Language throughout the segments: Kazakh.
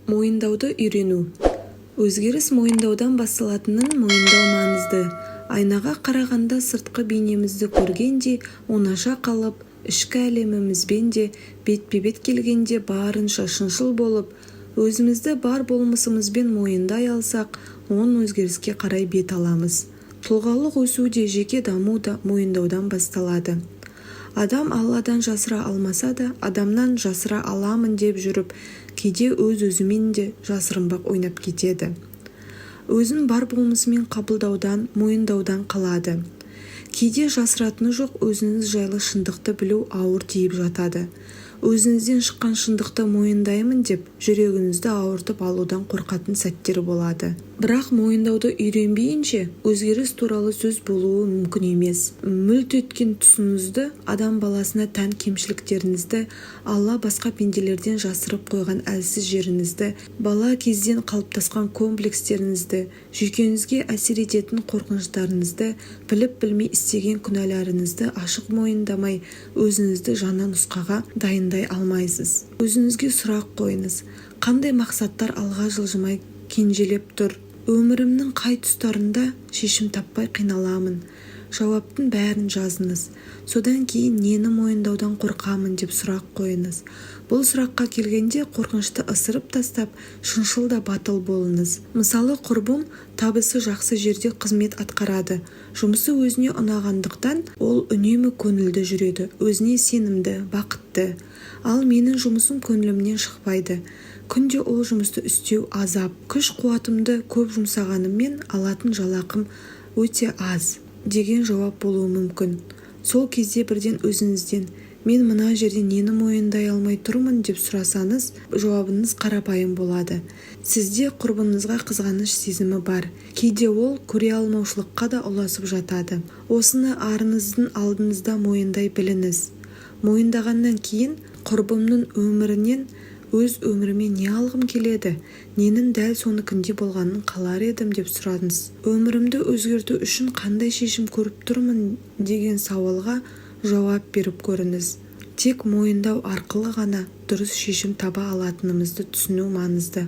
Мойындауды үйрену. Өзгеріс мойындаудан басталатынын мойындау маңызды. Айнаға қарағанда сыртқы бейнемізді көргендей оңаша қалып, ішкі әлемімізбен де бетпе-бет келгенде барынша шыншыл болып, өзімізді бар болмысымызбен мойындай алсақ, оң өзгеріске қарай бет аламыз. Тұлғалық өсу де, жеке даму да мойындаудан басталады. Адам Алладан жасыра алмаса да, адамнан жасыра аламын деп жүріп, кейде өз-өзімен де жасырынбақ ойнап кетеді. Өзін бар болмысымен қабылдаудан, мойындаудан қалады. Кейде жасыратыны жоқ өзіңіз жайлы шындықты білу ауыр тиіп жатады. Өзіңізден шыққан шындықты мойындаймын деп, жүрегіңізді ауыртып алудан қорқатын сәттер болады. Бірақ мойындауды үйренбейінше, өзгеріс туралы сөз болуы мүмкін емес. Мүлт кеткен тұсыңызды, адам баласына тән кемшіліктеріңізді, Алла басқа пенделерден жасырып қойған әлсіз жеріңізді, бала кезден қалыптасқан комплекстеріңізді, жүйкеңізге әсер ететін қорқыныштарыңызды, біліп-білмей істеген күнәларыңызды ашық мойындамай, өзіңізді жаңа нұсқаға дайындай алмайсыз. Өзіңізге сұрақ қойыңыз: қандай мақсаттар алға жылжымай кенжелеп тұр? Өмірімнің қай тұстарында шешім таппай қиналамын? Жауаптың бәрін жазыңыз. Содан кейін нені мойындаудан қорқамын деп сұрақ қойыңыз. Бұл сұраққа келгенде қорқынышты ысырып тастап, шыншыл да батыл болыңыз. Мысалы, құрбым табысы жақсы жерде қызмет атқарады. Жұмысы өзіне ұнағандықтан, ол үнемі көңілді жүреді, өзіне сенімді, бақытты. Ал менің жұмысым көңілімнен шықпайды. Күнде ол жұмысты істеу азап. Күш-қуатымды көп жұмсағаныммен алатын жалақым өте аз деген жауап болуы мүмкін. Сол кезде бірден өзіңізден мен мына жерде нені мойындай алмай тұрмын деп сұрасаңыз, жауабыңыз қарапайым болады. Сізде құрбыңызға қызғаныш сезімі бар. Кейде ол көре алмаушылыққа да ұласып жатады. Осыны арыңыздың алдыңызда мойындай біліңіз. Мойындағаннан кейін құрбымның өмірінен өз өміріме не алғым келеді, ненің дәл соныкіндей болғанын қалар едім деп сұраңыз. Өмірімді өзгерту үшін қандай шешім көріп тұрмын деген сауалға жауап беріп көріңіз. Тек мойындау арқылы ғана дұрыс шешім таба алатынымызды түсіну маңызды.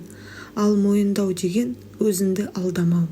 Ал мойындау деген өзіңді алдамау.